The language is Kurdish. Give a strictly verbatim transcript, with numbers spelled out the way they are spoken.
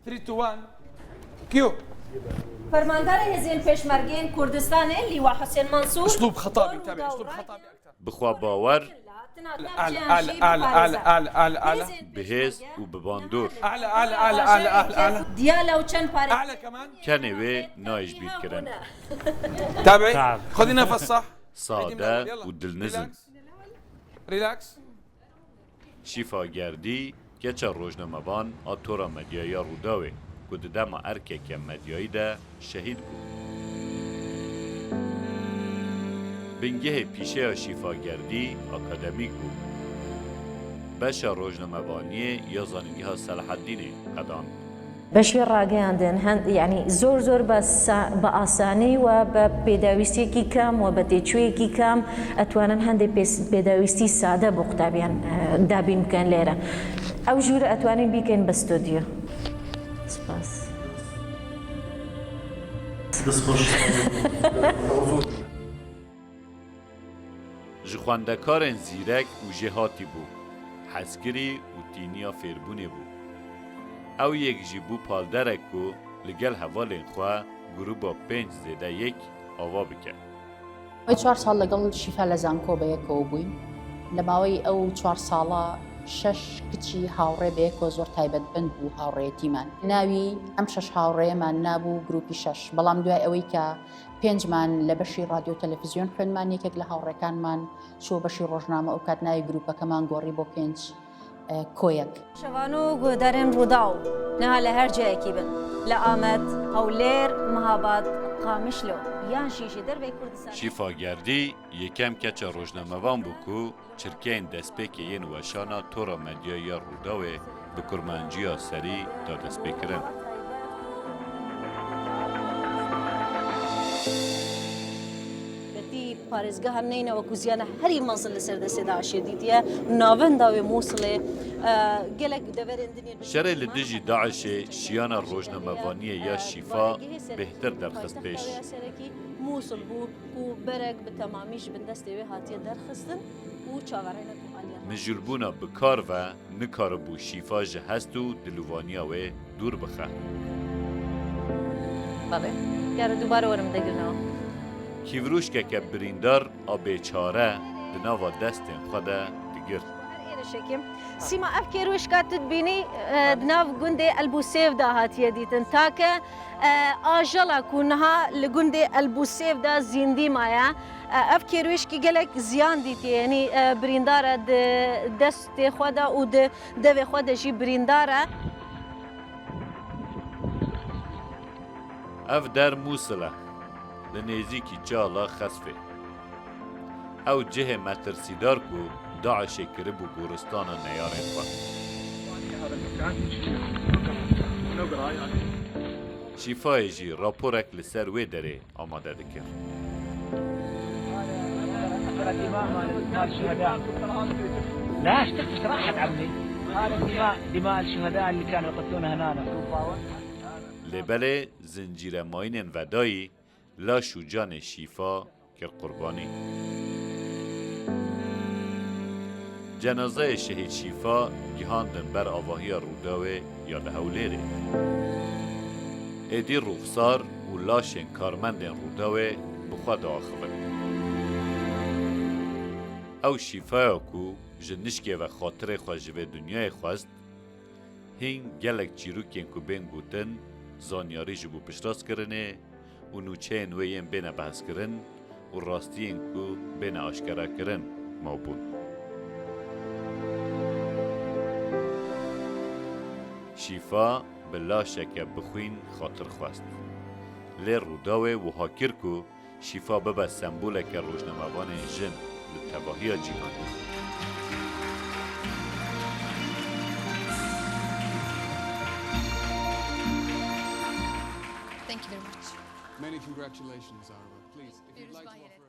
Three, two, one. Cue. Fermandarê Hêzên Pêşmergeyên Kurdistanê Lîwa Husên Mansûr, اسلوب خطابي، انتبه، اسلوب خطابي اكثر. Bi xwe bawer, اعلى، اعلى، اعلى، اعلى، اعلى، اعلى، اعلى. Bi hêz û bi bandor. اعلى، اعلى، اعلى، اعلى، اعلى، اعلى. Diyala û çend parê اعلى كمان. Kenê wê nayê ji bîr kirin. تابعي. خذي نفس صح. Sade û dilnizin. Relax. Relax. Şîfa Gerdî, keça rojnamevan a Tora Medyayê ya Rûdawê, ku di dema erkeke medyayî de şehîd bû. Bingehê pîşeya Şîfa Gerdî akademîk bû. Beşa rojnamevaniyê ya Zanîngeha Selahaddînê qedand. بەشی ڕاگەیاندن هەند، یعنی زۆر زۆر بە سا-، بە ئاسانی و بە پێداویستیەکی کەم و بە تێچوویەکی کەم ئەتوانن هەندێک پێس-، پێداویستی سادە بۆ قوتابیان، ئە، دابین بکەن لێرە. ئەو ژوورە ئەتوانین بیکەین بە ستۆدیۆ. سپاس. دەست خۆش. Ji xwendekarên zîrek û jêhatî bû, hezkirî û tîniya fêrbûnê bû. Ew yek jî bû palderek ku li gel hevalên xwe grûba pênc zêde yek ava bike. ئەو چوار ساڵ لەگەڵ شیفا لە زانکۆ بەیەکەوە بووین. لە ماوەی ئەو چوار ساڵە شەش کچی هاوڕێ بەیەکەوە زۆر تایبەتمەند بوو هاوڕێیەتیمان. ناوی ئەم شەش هاوڕێیەمان نابوو گروپی شەش، بەڵام دوای ئەوەی کە پێنجمان لە بەشی ڕادیۆ تەلەڤیزیۆن خوێندمان، یەکێک لە هاوڕێکانمان چووە بەشی ڕۆژنامە، ئەو کات ناوی گروپەکەمان گۆڕی بۆ پێنج، ئە، کۆیەک. Şevan û guhdarên Rûdaw niha li her cihekî bin. Li Amed, Hewlêr, Mihabad, Qamişlo yan jî ji derveyî Kurdistanê. Şîfa Gerdî yekem keça rojnamevan bû ku çirkeyên destpêkê yên weşana Tora Medyayê ya Rûdawê bi kurmancîya serî da destpêkirin. Parêzgeha neyne wekû ziyana herî mezin li ser destê DAIŞê dîtiye. Navenda wê Mûsilê, e, gelek deverên dinê. Şerê li dijî DAIŞê şiyana rojnamevaniyê ya Şîfa bêhtir derxist pêş. Mûsil bû ku berek bi temamî ji bin destê wê hatiye derxistin û çaverêne ku aliyê. Mijûlbûna bi kar ve nikaribû Şîfa ji hest û dilûvaniya wê dûr bixe. Belê. Kare dubare werim degirnava. Kîvrûşkeke birîndar a bêçare di nava destên xwe de digirt. Her êrişekê. Sîma ev kêrûşka tu dibînî, e, di nav gundê Elbûsêv de hatiye dîtin. Take, e, ajela ku niha li gundê Elbûsêv de zîndî maye. E, ev kêrûşkî gelek ziyan dîtiye, yanî, e, birîndar e di destê xwe de û di devê xwe de jî birîndar e. Ev der Mûsil e, li nêzîkî çala Xesfê. Ew cihê metirsîdar ku DAIŞê kiribû goristana neyarên xwe. Şîfayê jî raporek li ser wê derê amade dikir. لا، اشتقت راحت عني. هذا دماء، دماء الشهداء اللي كانوا يقتلون هنا. Lê belê zincîre mayînên vedayî laş û canê Şîfa kir qurbanî. Cenazeyê şehîd Şîfa gihandin ber avahiya Rûdawê ya li Hewlêrê. Êdî rûxsar û laşên karmendên Rûdawê bi xwe diaxivin. Ew Şîfaya ku ji nişkê ve xatirê xwe ji vê dinyayê xwest, hîn gelek çîrokên ku bên gotin, zanyarî ji bo piştrast kirinê û nûçeyên wê yên bêne behskirin û rastiyên ku bêne aşkera kirin mabûn. Şîfa bi laşeke bixwîn xatir xwest. Lê Rûdawê wiha kir ku Şîfa bibe semboleke rojnamevanên jin li tevahiya cîhanê. Thank you very much. Many congratulations, Arwa. Please, if you'd like to offer